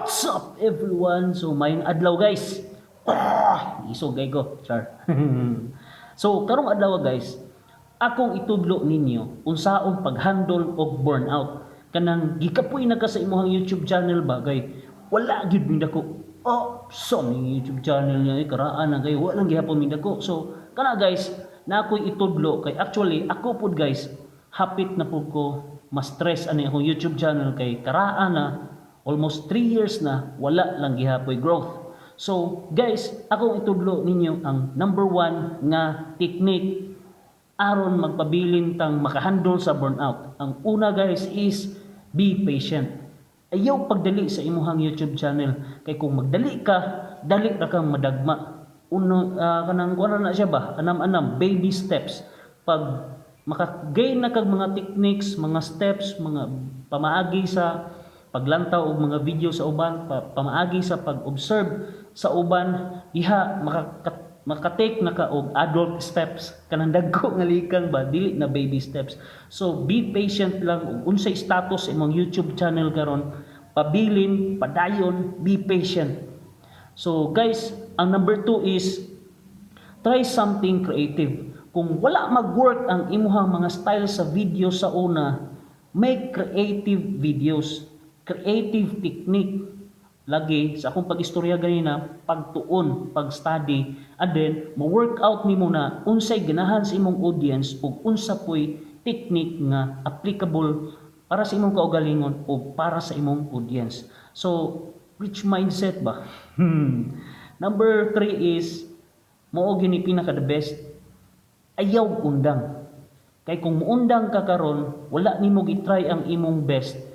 What's up, everyone? So maayong adlaw, guys. Ah, isog kay ko, char. So karong adlaw, guys, akong itudlo ninyo unsaon pag-handle og burnout. Kanang gikapoy na ka sa imong YouTube channel ba kay wala gyud mi dako. Oh, so ning YouTube channel niya eh, karaan na kayo, wala lang gihapon mi dako. So kana, guys, na ako'y itudlo kay actually ako pud, guys, hapit na pud ko ma-stress ani akong YouTube channel kay karaan na, almost 3 years na, wala lang gihapoy growth. So, guys, akong itudlo ninyo ang number one nga technique aron magpabilin tang makahandle sa burnout. Ang una, guys, is be patient. Ayaw pagdali sa imuhang YouTube channel kay kung magdali ka, dali ra kang madagma. Uno kanang kuan na siya ba? Anam-anam, baby steps. Pag maka-gain na kag mga techniques, mga steps, mga pamaagi sa paglantaw og mga video sa uban, pamaagi sa pag-observe sa uban, diha maka-take na ka og adult steps, kanang dagko nga likang ba, dili na baby steps. So be patient lang ug unsay status imong YouTube channel karon, pabilin, padayon, be patient. So guys, ang number two is try something creative. Kung wala mag-work ang imuhang mga style sa video sa una, make creative videos, creative technique. Lagi sa akong pag-istorya ganina, pagtuon, pag-study, and then mo-work out nimo na unsay ganahan sa imong audience ug unsa poy technique nga applicable para sa imong kaugalingon o para sa imong audience. So, rich mindset ba? Number three is, mao gyud ni pinaka the best, ayaw undang. Kay kung muundang ka karon, wala nimo gi-try ang imong best,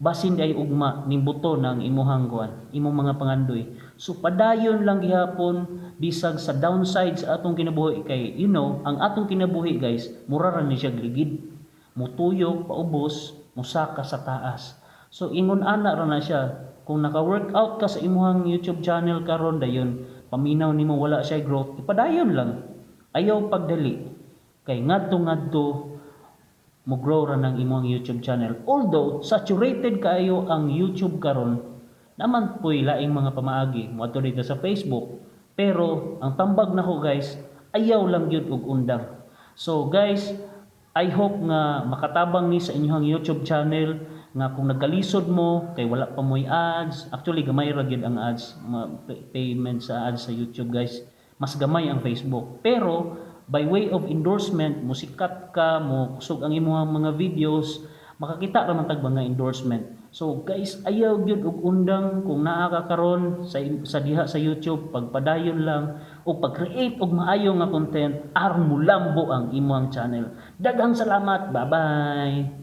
basin ay ugma ning buto ng imuhang kuan, imong mga pangandoy. So padayon lang gihapon bisag sa downside sa atong kinabuhi kay ang atong kinabuhi, guys, mura ra ni siya ligid. Mutuyok paubos, musaka sa taas. So ingon ana ra na siya. Kung naka-workout ka sa imuhang YouTube channel karon, dayon paminaw nimo wala siya growth, ipadayon lang. Ayaw pagdali. Kay ngadto ngadto mo grow ra ng imong YouTube channel. Although saturated kaayo ang YouTube karon, naman po'y laing mga pamaagi moadto dito sa Facebook. Pero ang tambag nako, guys, ayaw lang gyud og undang. So guys, I hope nga makatabang ni sa inyong YouTube channel nga kung nagkalisod mo kay wala pa mo'y ads. Actually, gamay ra gyud ang ads, payment sa ads sa YouTube, guys. Mas gamay ang Facebook. Pero by way of endorsement, musikat ka, mo kusog ang imong mga videos, makakita ra man tag mga endorsement. So guys, ayaw gyud og undang kung naa ka karon sa diha sa YouTube, pagpadayon lang o pag-create og maayo nga content aron mulambo ang imong channel. Daghang salamat. Bye-bye.